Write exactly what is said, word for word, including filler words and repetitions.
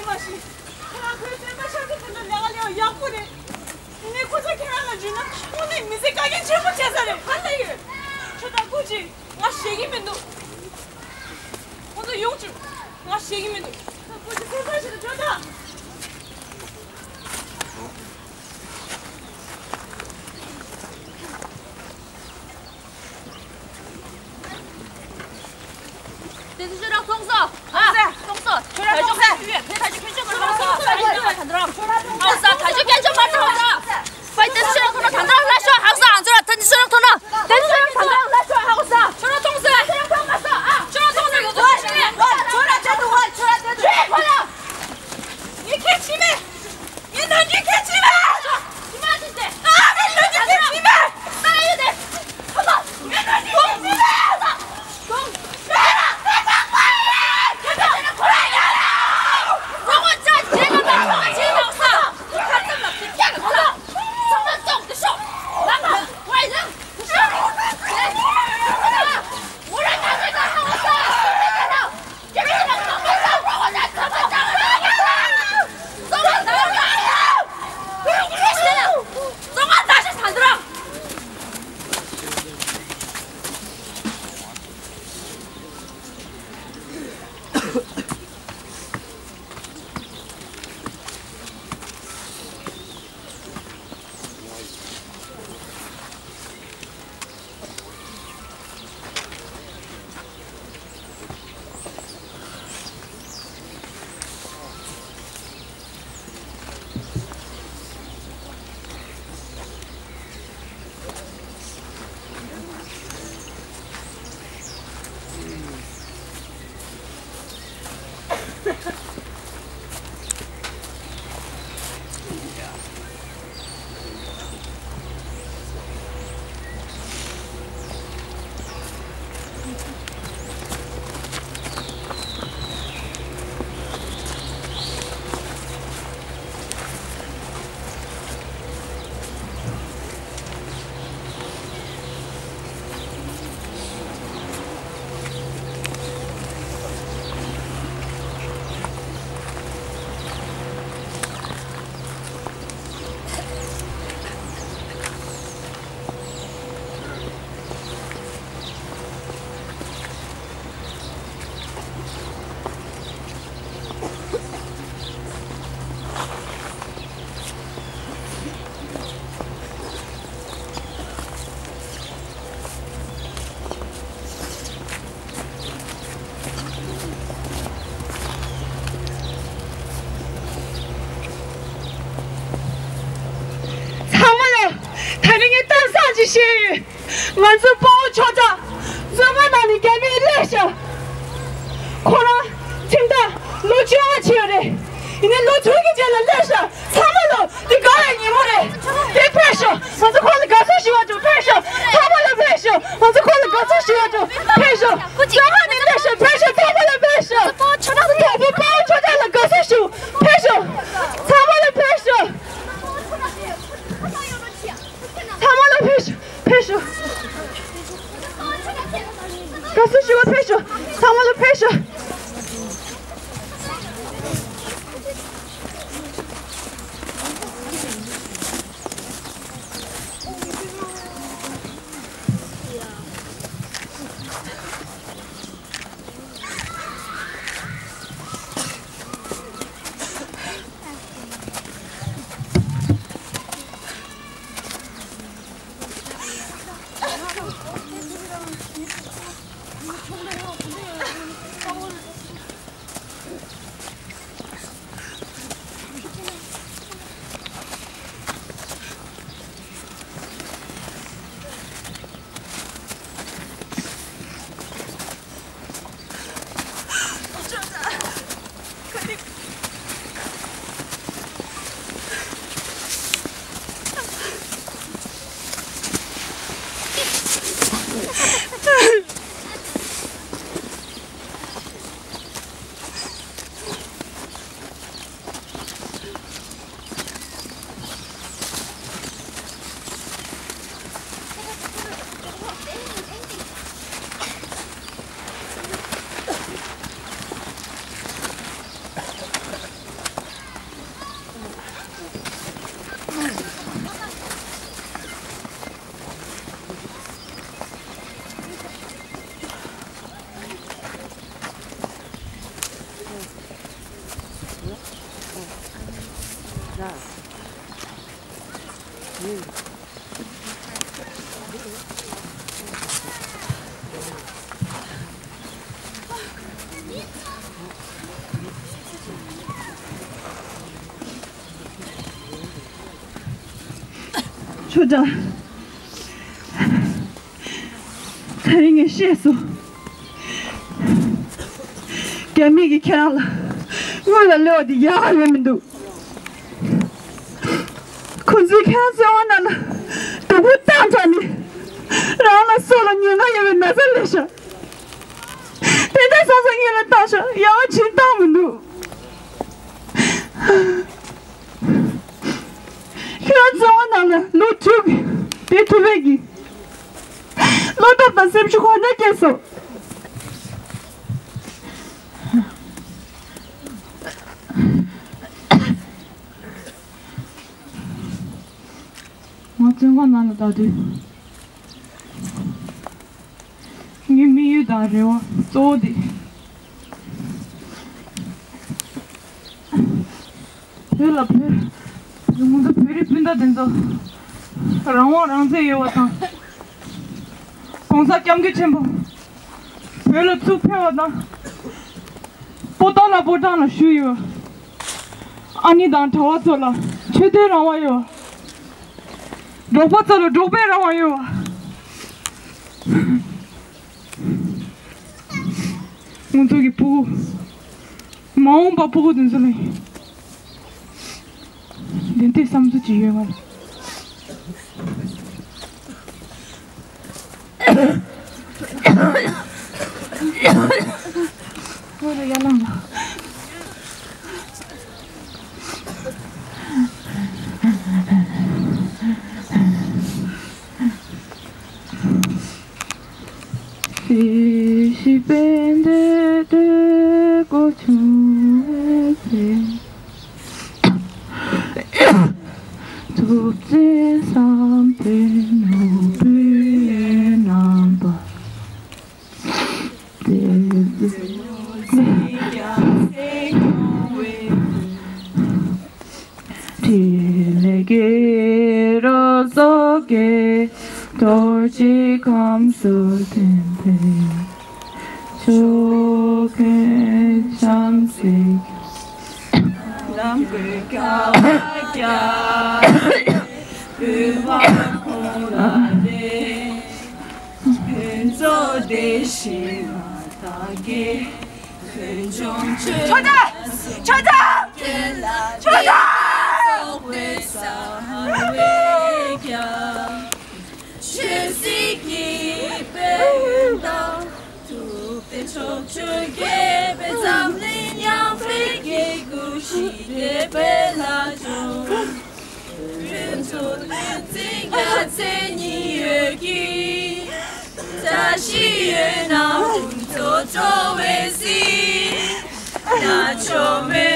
མ་ཤེས། ཁྱེད་རང་ཁོའི་སེམས་པ་ཤ་ཚ་དེ་འདྲ་ལས་ཀ་ལས་ཡག་པོ་རེད། ངས་ཁོ་ཚོ་ཁྱེད་རང་ལ་འཇུས་ན་དངོས་གནས་མི་ཚེ་དཀའ་ངལ་ཆེན་པོ་བྱས་ས་རེད། ག་ལ་ཡོད། ཁྱོད་ད་སྐུ་མཁྱེན། ང་ཞེད་ཀྱི་མི་འདུག་ཁོ་ཚོ་ཡོང་བཅུག་ང་ཞེད་ཀྱི་མི་འདུག་ད་སྐུ་མཁྱེན་སེམས་ཐག་ཞིག་ཏུ་ཁྱོད་ད། དེ་ཚོ་ཁྱོད་རང་མཐོང་སོང་། ཨ། མཐོང་སོང་། ཁྱོད་རང་མཐོང་སོང་། ཕེ་ད་ཁྱོད་ཁྱོད་ཁྱོད་མ་མཐོང་སོང་། ཨ་ས་ད་ཁྱོད་ཁྱོད་ཁྱོད་མ་མཐོང་སོང་། ཕེ་དེ་ཚོ་ཁྱོད་རང་མཐོང་ན་ད་ལྟ་ལ་ཤོག་ཧ་གོ་སོང་། ཨ་ཚོ་ར་དེ་ཚོ་ཁྱོད་རང་མཐོང་ན་ད་ལྟ་ལ་ཤོག་ཧ་གོ་སོང་། ཁྱོད་རང་མཐོང་སོང་། ཁྱོད་རང་མཐོང་སོང་། ཡོད་ཚོད་ཤེས་ནས་ཁྱོད་རང་ཁྱོད་རང་ཁྱོད་རང་ཁྱོད་རང་ཁྱོད་རང་ཁྱོད་རང་ཁྱོད་རང་ངས་ཁྱེད་ཕྱི་མ། ངས་ནང་འདྲེན་ཁྱེད་ཕྱི་མ། ཕྱི་མ་ཕྱིན་ཏེ། ཨ་ངས་ནང་འདྲེན་ཁྱེད་ཕྱི་མ། ས་ཡོད་དེ། ཁོ་ཚོ་ངས་ནང་འདྲེན་ཁྱེད་ཕྱི་མ། ཁོ་ཚོ་ངས་ནང་འདྲེན་ཁྱེད་ཕྱི་མ། ཁྱེད་ཚོ་ཁྱེད་ཚོ་ཁོ་རང་ཡར་ལ། རོགས་པ་ཅག་རྗེས་ལ་མ་རོགས་པ་བྱེད་དང་ས། ཁ་ཙམ་ལ་ཁྱེད་ཀྱང་ཁོ་ཚོ་ཚང་མ་བཙོང་དུ་ཤོག་ལ་མ་ཝའི་ལ་ཤོག་ཚང་མ་ལ་ད་ནི་ངས་གཏམ་བཟང་ཅིག་བཤད་ཡོད། ང་ཚོའི་དཔའ་བོ་ཆོས་གྲགས་བཙོན་ཁང་ནང་ནས་རྒྱ་མིས་བསླེབས་ཤག་ཁོ་རང་ཁྲིམས་ཐག་ལོ་བཅོ་ལྔ་བྱས་ཡོད་རེད། ཡིན་ནའི་ལོ་དྲུག་གི་རྗེས་ལ་བསླེབས་ཤག་ཚང་མ་ལོ་འདི་དགའ་བའི་ཉིན་མོ་རེད། དེ་ཕེབས་ཤོག་ང་ཚོ་ཁོང་ལ་དགའ་བསུ་ཞུ་བར་འགྲོ། ཕེབས་ཤོག་ཚང་མ་ལ་ཕེབས་ཤོག་ང་ཚོ་ཁོང་ལ་དགའ་བསུ་ཞུ་བར་འགྲོ། ཕེབས་ཤོག་བཙོན་ཁང་ནས་བསླེབས་ཤོག་ཕེབས་ཤོག་ཚང་མ་ལ་ཕེབས་ཤོག་དང་པོ་དཔའ་བོ་ཆོས་གྲགས་ལ་དགའ་བསུ་ཞུ། ཕེབས་ཤོག་ཚང་མ་ལ་ཕེབས་ཤོག་ཚང་མ་ལ་ཕེབས་ཤོག་ཕེབས་ཤོག་དགའ་བསུ་ཞུ་བར་ཕེབས་ཤོག་ཚང་མ་ལ་ཕེབས་ཤོག་ཆོས་གྲགས། ད་རིང་ངས་ཤེས་སོང་། རྒྱ་མི་གིས་ཁྱེད་རང་ལ་དངུལ་ལ་གློད་པ་དེ་ཡག་པ་ཡོད་མི་འདུག་ཁོ་ཚོས་ཁྱེད་རང་བཙོན་ཁང་ནང་ལ་སྡུག་པོ་བཏང་དྲགས་ནས། རང་ལ་སྲོག་ལ་ཉེན་ཁ་ཡོད་པའི་ན་ཚ་ལས་ཤག་དེ་འདྲ་སོང་ཙང་ངེད་ལ་བཏང་ཤག་ཡག་པོ་བྱེད་བཏང་མི་འདུག་ཁྱེད་རང་བཙོན་ཁང་ནང་ལ་ལོ་དྲུག་བསྡད་ཐུབ་པའི་གི་བློ་སྟོབས་དང་སེམས་ཤུགས་གང་འདྲ་སྐྱེས་སོང་། ང་བཙོན་ཁང་ནང་ལ་བསྡད་དུས། ངའི་དམིགས་ཡུལ་དང་རེ་བ་གཙོ་བོ་དེ། བོད་ལ་བོད། ང་ཚོ་བོད་རིགས་སྤུན་ཟླ་དེ་ཚོ་རང་དབང་རང་བཙན་ཡོད་པ་དང་། ༸གོང་ས་༸སྐྱབས་མགོན་ཆེན་པོ་བོད་ལ་ཚུར་ཕེབས་པ་དང་། པོ་ཏཱ་ལ་པོ་ཊ་ལ་བཞུགས་ཡོད། ཨ་ནེ་དང་གྲྭ་བ་ཚོ་ལ་ཆོས་དད་རང་དབང་ཡོད། འབྲོག་པ་ཚོ་ལ་འབྲོག་པའི་རང་དབང་ཡོད། ང་ཚོ་གི་ཕྲུ་གུ། མ་འོངས་པ་ཕྲུ་གུ་དེ་ཚོ་ལ་ཏན་ཏན་བསམ་ཚུལ་ཅིག་ཡོད་ང་ལ། ཁོ་ར་ཡར་ལངས་ལ། ཤེས་བཞིན་པའི་འདོད་འདོད་སྒོ་ཕྱུང་བའི་ཚེ། ཐུབ་བསྟན་བསམ་པའི་ནོར་བུའི་རྣམ་པ། ཕྲིན་ལས་ཀྱི་རོ་སོགས་ཀྱིས་རྡོ་རྗེ་ཁམས་སུ་ཐིམ་པས་ཆོས་ཀུན་བྱམས་བརྩེ། ལམ་བཀོད་དཀའ་བ་བརྒྱ། བོད་པ་ཁོང་ལ་ལས། ཕུན་ཚོགས་བདེ་ཞིང་ལ་བདག་གིས། ཆོས་དད། ཆོས་དད། ཆོས་དད། ཆོས་སྲིད་ཀྱི་དཔལ་དང་། ཐུབ་བསྟན་ཕྱོགས་བཅུར་རྒྱས་པའི་འཛམ་གླིང་ཡངས་པའི་སྐྱེ་དགུའི་ཞི་བདེའི་དཔལ་ལ་འབྱོར། ཕུན་ཚོགས་བདུད་རྩི་རྒྱལ་མཚན་ཉི་འོད་ཀྱིས། བཀྲ་ཤིས་འོད་སྣང་ཕུན་ཚོགས་སྤྲོ་བས་བསིལ། རྣལ་འབྱོར་མོས་